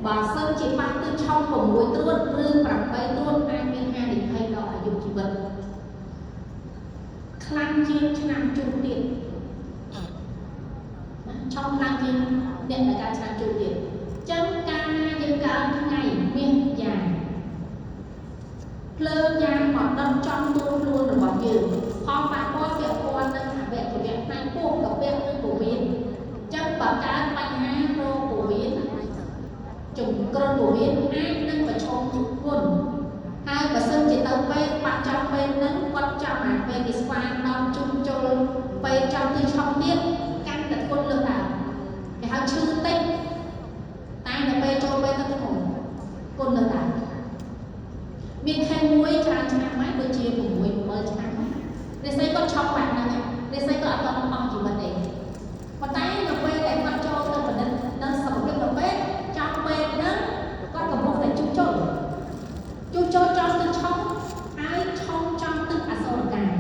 បើសិនជាប៉ះទិសឆុង6ត្រួតឬ8ត្រួតអាចមានហានិភ័យដល់អាយុជីវិតខ្លាំងជាងឆ្នាំជូតទៀតណាឆុងខ្លាំងជាងអ្នកដែលកើតឆ្នាំជូតទៀតចឹងកាលណាយើងកើតថ្ងៃមាសយ៉ាងភ្លើងយ៉ាងមកដុតចំតួខ្លួនរបស់យើងផលប៉ះពាល់ពាក់ព័ន្ធនឹងអវយវៈផ្នែកពោះកាពះឬពោះវៀនចឹងបើកើតបញ្ហារោគពោះវៀនជំគ្រុនពោះវៀនអាចនឹងប្រឈមធ្ងន់ហើយបើសិនជាទៅពេទ្យបាក់ចំពេទ្យហ្នឹងគាត់ចំអាពេទ្យគេស្វាងដល់ជុំជុលពេទ្យចំទីឆុងទៀតកាន់តែធ្ងន់លើសដើមគេហៅឈឺតិចតែដល់ពេលចូលពេទ្យទៅធ្ងន់គុណលើសដើមមានខែមួយច្រើនឆ្នាំហើយដូចជា6 7ឆ្នាំហើយរិស័យគាត់ឆុងបែបហ្នឹងរិស័យគាត់អត់ទាន់អស់ជីវិតទេប៉ុន្តែនៅពេលដែលគាត់ចូលទៅពិនិត្យនៅសុខភាពទៅពេទ្យចំពេទ្យហ្នឹងគាត់កំពុងតែជួសជុលជួសជុលចំទឹកឆុងហើយឆុងចំទឹកអសុរកាយ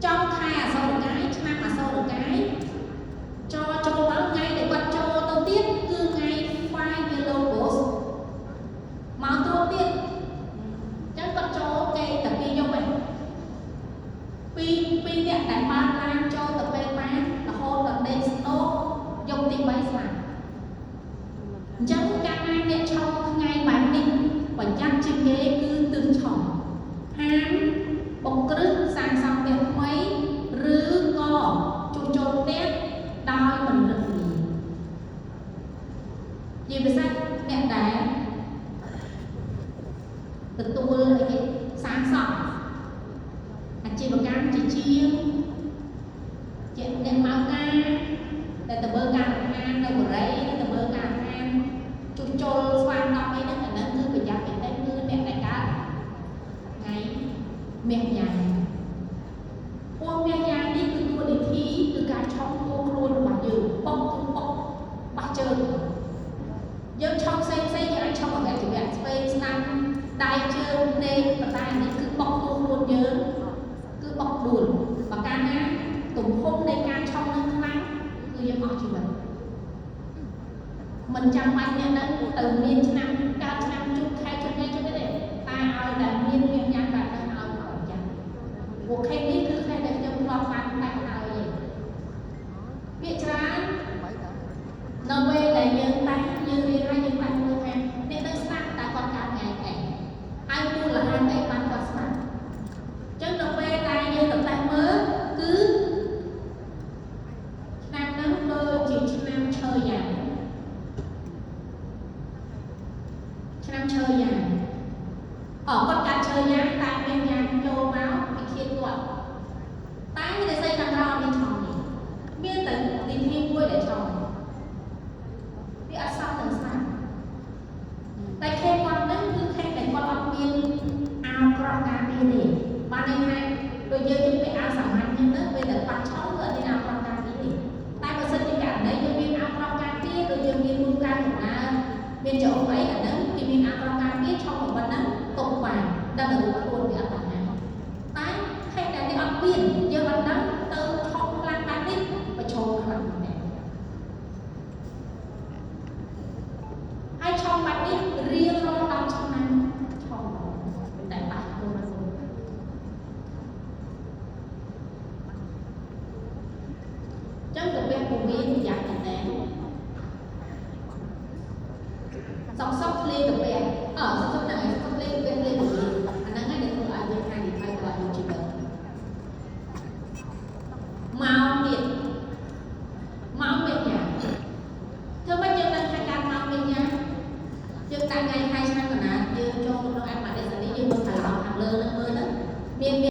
ចំខែអសុរកាយឆ្នាំអសុរកាយចចូលមកថ្ងៃដែលគាត់ចូលទៅទៀតគឺថ្ងៃ 5 Yellow Ghost មកត្រួតទៀតចឹងគាត់ចូលគេតែពីរយប់ឯងពីរអ្នកដែលបានឡានចូលទៅពេទ្យបានរហូតដល់ដេកស្ដោកយប់ទី3ស្លាប់អញ្ចឹងកាលណាអ្នកឆុងថ្ងៃបែបនេះប្រយ័ត្នជាងគេគឺទិសឆុងហាមបុកគ្រឹះសាងសង់ផ្ទះថ្មីឬក៏ជួសជុលផ្ទះដោយមិនរឹកលាជាពិសេសអ្នកដែលទទួលអីគេសាងសង់អាជីវកម្មជាជាងជាអ្នកមកការដែលទៅមើលការដ្ឋាននៅបរិយទៅមើលការដ្ឋានជួសជុលស្វាងដល់អីហ្នឹងអាហ្នឹងគឺប្រយ័ត្នមែនទែនគឺអ្នកដែលកើតថ្ងៃមាសយ៉ាងពណ៌មាសយ៉ាងនេះគឺតួនាទីគឺការឆុងតួខ្លួនរបស់យើងប៉ុកគឺប៉ុកបាក់ជើងយើងឆុងផ្សេងផ្សេងយើងអាចឆុងអវយវៈស្វេងស្ដាំដៃជើងភ្នែកប៉ុន្តែអានេះគឺប៉ុកតួខ្លួនយើងគឺប៉ុកដួលបើកាលណាទំហំនៃការឆុងនឹងខ្លាំងគឺយើងអស់ជីវិតមិនចាំបាច់អ្នកហ្នឹងទៅមានឆ្នាំកើតឆ្នាំជុំខែជុំថ្ងៃជុំទេតែឲ្យតែមានមានយ៉ាងបែបហ្នឹងឲ្យមកចាំពួកខេនេះគឺខេដែលខ្ញុំធ្លាប់បានតែហើយឯងពាក្យច្រើននៅពេលដែលយើងតែយើងរៀនហើយយើងតែមើលថាអ្នកនឹងស្ដាប់តើគាត់កើតថ្ងៃអីហើយមូលហេតុអីបានគាត់ស្ដាប់អញ្ចឹងនៅពេលដែលយើងទៅតែមើលគឺឆ្នាំហ្នឹងដូចជាឆ្នាំឈើយ៉ាងឆ្នាំឈើយ៉ាងអគាត់កាត់ឈើយ៉ាងតែមានយ៉ាងចូលមកពីឃាតគាត់តែរិស័យខាងក្រោមមានឆុងនេះមានតែទីធីមួយដែលឆុងវាអត់សមនឹងស្លាប់តែខេគាត់ហ្នឹងគឺខេដែលគាត់អត់មានអាវក្រោះការពារទេបានន័យថាដូចយើងយើងពាក់អាវសាមញ្ញហ្នឹងទៅពេលតែប៉ះឆុងគឺអត់មានអាវក្រោះការពារទេតែបើសិនជាករណីយើងមានអាវក្រោះការពារដូចយើងមានមូលការកំណើតមានចោលអីអាហ្នឹងគេមានអាវក្រោះការពារឆុងប៉ុណ្ណឹងទុកបានដល់ទៅរួចខ្លួនវាអត់បញ្ហាតែខេដែលនេះអត់មានយើងអត់ដឹងទៅឆុងខ្លាំងបែបនេះប្រឈមខ្លាំងមែនហើយឆុងបែបនេះរៀងរាល់10ឆ្នាំឆុងតែប៉ះខ្លួនចឹងកាពះពវៀនយ៉ាងមែនតើសងសក់ភ្លេកាពះអសុកសុកហ្នឹងឯងសុកភ្លេកាពះភ្លេពវៀន